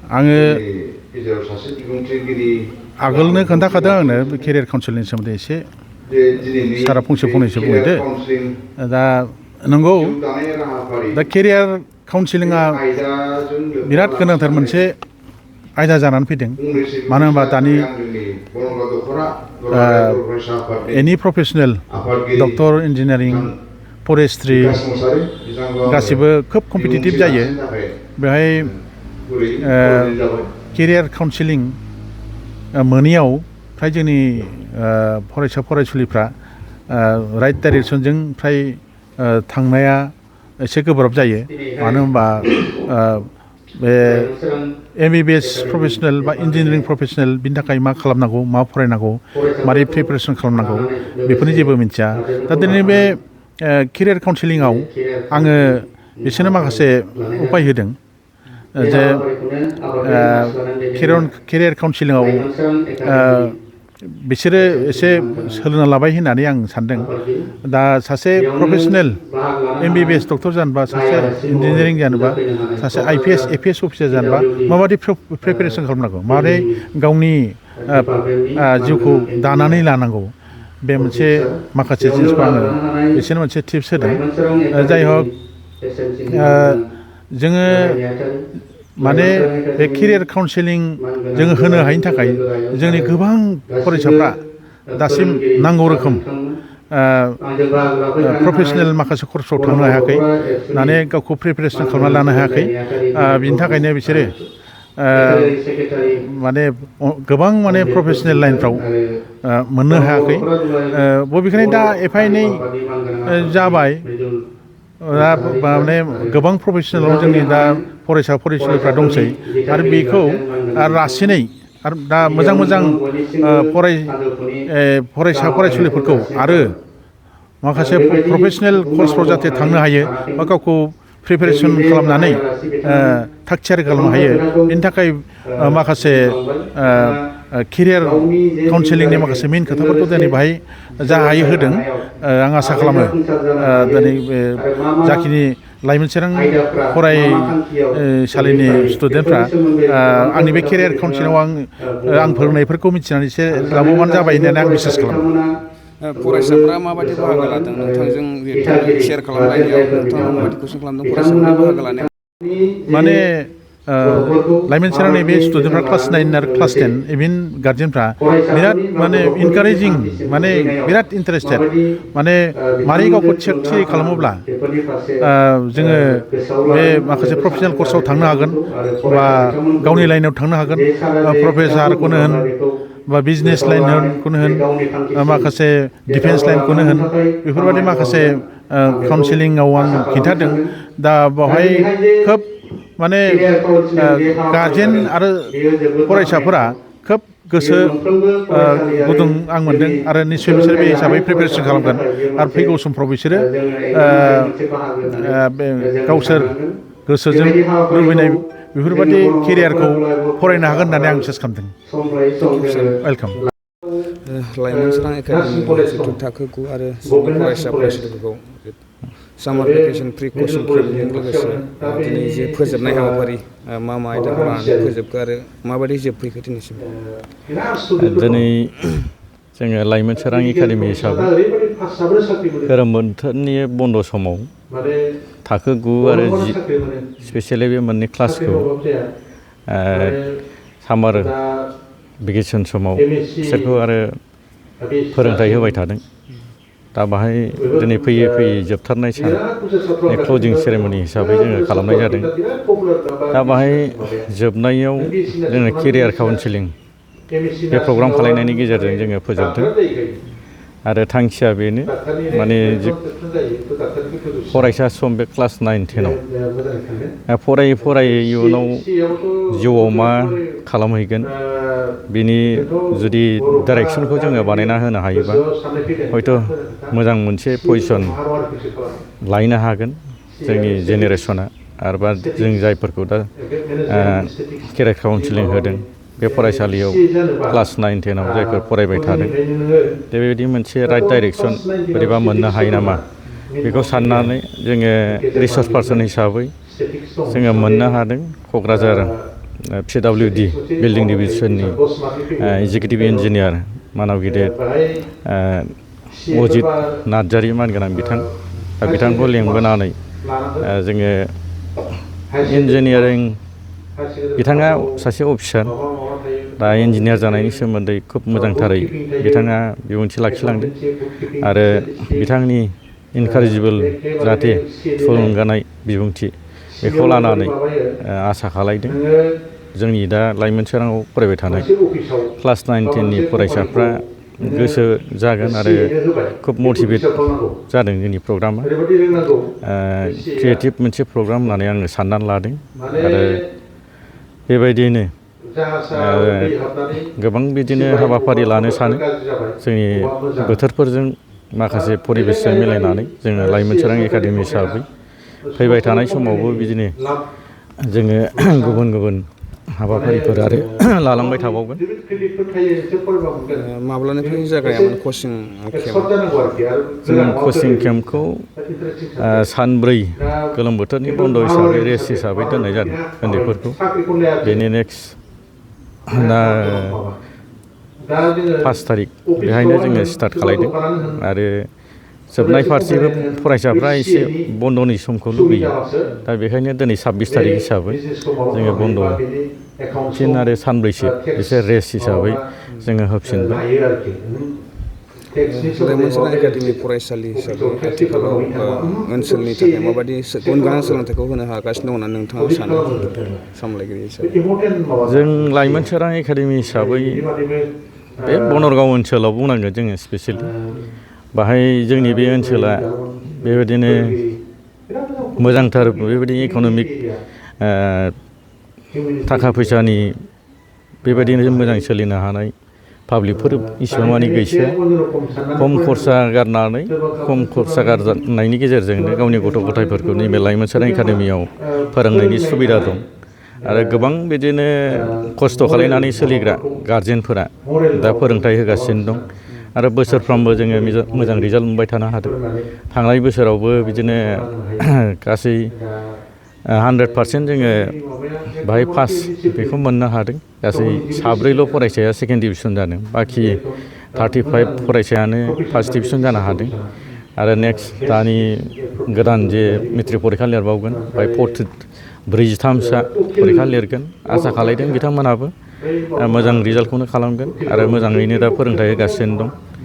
आङो आगोलनो खोन्थाखादों आंनो केरियार काउन्सिलिंनि सोमोन्दै एसे सारा फंनैसो बुंदो दा नंगौ दा केरियार काउन्सिलिंआ बिराद गोनांथार मोनसे आयदा जानानै फैदों मानो होनबा दानि एनि प्रफेसनेल डक्टर इन्जिनियारिं फरेस्ट्रि गासिबो खोब कम्पिटिटिभ जायो बेहाय केरियार काउन्सिलिं मोनैयाव फ्राय जोंनि फरायसा फरायसुलिफ्रा राइट डाइरेक्सनजों फ्राय थांनाया एसे गोब्राब जायो मानो होनबा बे MBBS प्रफेसनेल बा इन्जिनियारिं प्रफेसनेल बिनि थाखाय मा खालामनांगौ मा फरायनांगौ मारै प्रिपारेसन खालामनांगौ बेफोरनि जेबो मिथिया दा दिनै बे केरियार काउन्सिलिंआव आङो बिसोरनो माखासे उपाय होदों जे केरियार काउन्सिलिंआव बिसोरो एसे सोलोंना लाबाय होननानै आं सानदों दा सासे प्रफेसनेल MBBS डक्टर जानोबा सासे इन्जिनियारिं जानोबा सासे IPS APS अफिसार जानोबा माबायदि प्रिपारेसन खालामनांगौ माबोरै गावनि जिउखौ दानानै लानांगौ बे मोनसे माखासे जिनिसखौ आङो बिसोरनो मोनसे टिप्स होदों जाय हक जोङो माने बे केरियार काउन्सिलिं जोङो होनो हायिनि थाखाय जोंनि गोबां फरायसाफ्रा दासिम नांगौ रोखोम प्रफेसनेल माखासे कर्सआव थांनो हायाखै माने गावखौ प्रिपारेसन खालामना लानो हायाखै बिनि थाखायनो बिसोरो माने गोबां माने प्रफेसनेल लाइनफ्राव मोननो हायाखै बबेखानि दा एफा एनै जाबाय दा माने गोबां प्रफेसनेलाव जोंनि दा फरायसा फरायसुलिफ्रा दंसै आरो बेखौ रासिनै आरो दा मोजां फरायसा फरायसुलिफोरखौ आरो माखासे प्रफेसनेल कर्सफ्राव जाहाथे थांनो हायो बा गावखौ प्रिपारेसन खालामनानै थाग थियारि खालामनो हायो बेनि थाखाय माखासे केरियार काउन्सिलिंनि माखासे मेइन खोथाफोरखौ दिनै बाहाय जा हायो होदों आं आसा खालामो दिनै जाखिनि लाइमोनसेरां फरायसालिनि स्टुडेन्टफ्रा आंनि बे केरियार काउन्सिलिंआव आं फोरोंनायफोरखौ मिथिनानै एसे लाबोबानो जाबाय होननानै आं बिसास खालामो फरायसाफ्रा माबायदि बाहागो लादों नोंथांजों शेयार खालामनायाव नोंथाङा माबायदि कुइसन खालामदों फरायसाफोरनि बाहागो लानायाव माने लाइमोन सेरांनि बे स्टुडेन्टफ्रा क्लास 9 आरो क्लास 10 इभेन गार्जेनफ्रा बिराद माने इनकारेजिं माने बिराद इन्टारेस्टेड माने मारै गावखौ थियारि खालामोब्ला जोङो बे माखासे प्रफेसनेल कर्सआव थांनो हागोन बा गावनि लाइनाव थांनो हागोन प्रफेसारखौनो होन बा बिजनेस लाइनखौनो होन माखासे डिफेन्स लाइनखौनो होन बेफोरबायदि माखासे काउन्सिलिंआव आं खिन्थादों दा बेवहाय खोब माने गार्जेन आरो फरायसाफोरा खोब गोसो गुदुं आं मोनदों आरो निस्सय बिसोर बे हिसाबै प्रिपारेसन खालामगोन आरो फैगौ समफ्राव बिसोरो गावसोर गोसोजों लुबैनाय बेफोरबायदि केरियारखौ फरायनो हागोन होननानै आं बिसास खालामदों वेलकाम लाइमोन सोरां एकाडेमि जिथु थाखो 9 आरो फरायसा फरायसुलिफोरखौ सामार भेकेसन प्रि कचिं केम्पजों लोगोसे दिनै जे फोजोबनाय हाबाफारि मा आयदाखौ लानानै फोजोबखो आरो माबायदि जोबफैखो दिनैसिम दिनै जोङो लाइमोन सोरां एकाडेमि हिसाबै गोलोम बोथोरनि बन्द' समाव थाखो 9 आरो 10 स्पेसियेलि बे मोननै क्लासखौ सामार भेकेसन समाव बिसोरखौ आरो फोरोंथाइ होबाय थादों दा बाहाय दिनै फैयै जोबथारनाय सान क्लजिं सेरेमनि हिसाबै जोङो खालामनाय जादों दा बाहाय जोबनायाव जोङो केरियार काउन्सिलिं बे प्रग्राम खालायनायनि गेजेरजों जोङो फोजोबदों आरो थांखिया बेनो माने फरायसा सम बे क्लास 9 10आव फरायै इयुनाव जिउआव मा खालामहैगोन बिनि जुदि डाइरेक्सनखौ जोङो बानायना होनो हायोबा हयथ' मोजां मोनसे पजिसन लायनो हागोन जोंनि जेनेरेसना आरोबा जों जायफोरखौ दा केरियार काउन्सिलिं होदों बे फरायसालियाव क्लास 9 10आव जायफोर फरायबाय थादों बेबायदि मोनसे राइट डाइरेक्सन बोरैबा मोननो हायो नामा बेखौ साननानै जोङो रिसर्स पार्सन हिसाबै जोङो मोननो हादों क'क्राझार PWD बिल्डिं डिभिजननि एगजिकिउटिभ इन्जिनियार मानाव गिदिर अजित नार्जारि मानगोनां बिथांखौ लेंबोनानै जोङो इन्जिनियारिं बिथाङा सासे अफिसार दा इन्जिनियार जानायनि सोमोन्दै खोब मोजांथारै बिथाङा बिबुंथि लाखिलांदों आरो बिथांनि इनकारेजिबोल जाहाथे थुलुंगानाय बिबुंथि बेखौ लानानै आसा खालायदों जोंनि दा लाइमोनसोराङाव फरायबाय थानाय क्लास 9, 10नि फरायसाफ्रा गोसो जागोन आरो खोब मटिभेट जादों जोंनि प्रग्रामा क्रिएटिभ मोनसे प्रग्राम होननानै आङो साननानै लादों आरो बेबायदियैनो गोबां बिदिनो हाबाफारि लानो सानो जोंनि बोथोरफोरजों माखासे परिबेसजों मिलायनानै जोङो लाइमोनसोरां एकाडेमि हिसाबै फैबाय थानाय समावबो बिदिनो जोङो गुबुन गुबुन हाबाफारिफोर आरो लालांबाय थाबावगोन माब्लानिफ्राय जागायामोन कचिं केम्प जों कचिं केम्पखौ सानब्रै गोलोम बोथोरनि बन्द' हिसाबै रेस्ट हिसाबै दोननाय जादों उन्दैफोरखौ बेनि नेक्स्ट 5 थारिख बेहायनो जोङो स्टार्ट खालायदों आरो जोबनाय फारसेबो फरायसाफ्रा एसे बन्द'नि समखौ लुबैयो दा बेखायनो दिनै 26 थारिख हिसाबै जोङो बन्द' फिन आरो सानब्रैसो एसे रेस्ट हिसाबै जोङो होफिनबाय लाइमोनसोरां एकाडेमि फरायसालि हिसाबै आथिखालाव ओनसोलनि थाखाय माबायदि गुन गोनां सोलोंथाइखौ होनो हागासिनो दं होननानै नोंथाङा सानो सामलायगिरि हिसाबै जों लाइमोनसोरां एकाडेमि हिसाबै बे बनरगाव ओनसोलाव बुंनांगोन जोङो स्पेसियेलि बाहाय जोंनि बे ओनसोला बेबायदिनो मोजांथार बेबायदि इक'नमिक थाखा फैसानि बेबायदिनो मोजां सोलिनो हानाय पाब्लिकफोर इसिबां मानि गैसोआ खम खरसा गारनायनि गेजेरजोंनो गावनि गथ' गथायफोरखौ नैबे लाइमोनसोरां एकाडेमियाव फोरोंनायनि सुबिदा दं आरो गोबां बिदिनो खस्थ' खालायनानै सोलिग्रा गारजेनफोरा दा फोरोंथाइ होगासिनो दं आरो बोसोरफ्रोमबो जोङो मोजां रिजाल्ट मोनबाय थानो हादों थांनाय बोसोरावबो बिदिनो गासै 100% जोङो बाहाय पास बेखौ मोननो हादों गासै 7 फरायसाया सेकेन्ड डिभिजन जादों बाखि 35 फरायसायानो फार्स्ट डिभिजन जानो हादों आरो नेक्स्ट दानि गोदान जे मेट्रिक फरिखा लिरबावगोन बाहाय 43सा फरिखा लिरगोन आसा खालायदों बिथांमोनहाबो मोजां रिजाल्टखौनो खालामगोन आरो मोजाङैनो दा फोरोंथाइ होगासिनो दं